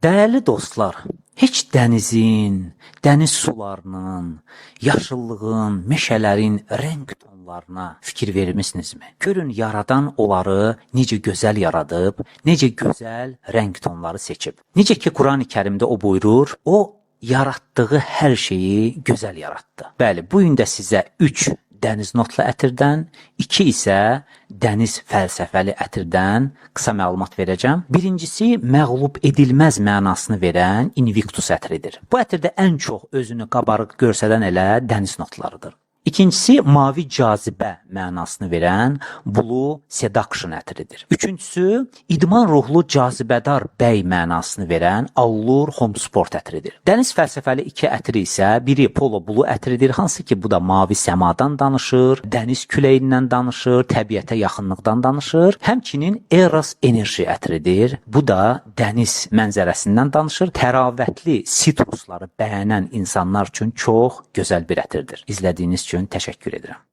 Dəyərli dostlar, heç dənizin, dəniz sularının, yaşıllığın, meşələrin rəng tonlarına fikir vermisinizmi? Görün yaradan onları necə gözəl yaradıb, necə gözəl rəng tonları seçib. Necə ki Qurani-Kərimdə o buyurur, o yaratdığı hər şeyi gözəl yaratdı. Bəli, bu gün də sizə 3 dəniz notlu ətirdən, 2 isə dəniz fəlsəfəli ətirdən qısa məlumat verəcəm. Birincisi məğlub edilməz mənasını verən Invictus ətridir. Bu ətirdə ən çox özünü qabarıq göstərən elə dəniz notlarıdır. İkincisi mavi cazibə mənasını verən Blue Seduction ətridir. Üçüncüsü idman ruhlu cazibədar bəy mənasını verən Allure Home Sport ətridir. Dəniz fəlsəfəli iki ətri isə biri Polo Blue ətridir, hansı ki bu da mavi səmadan danışır, dəniz küləyindən danışır, təbiətə yaxınlıqdan danışır. Həmçinin Eros Enerji ətridir. Bu da dəniz mənzərəsindən danışır. Təravətli sitrusları bəyənən insanlar üçün çox gözəl bir ətirdir. İzlədiyiniz üçün təşəkkür edirəm.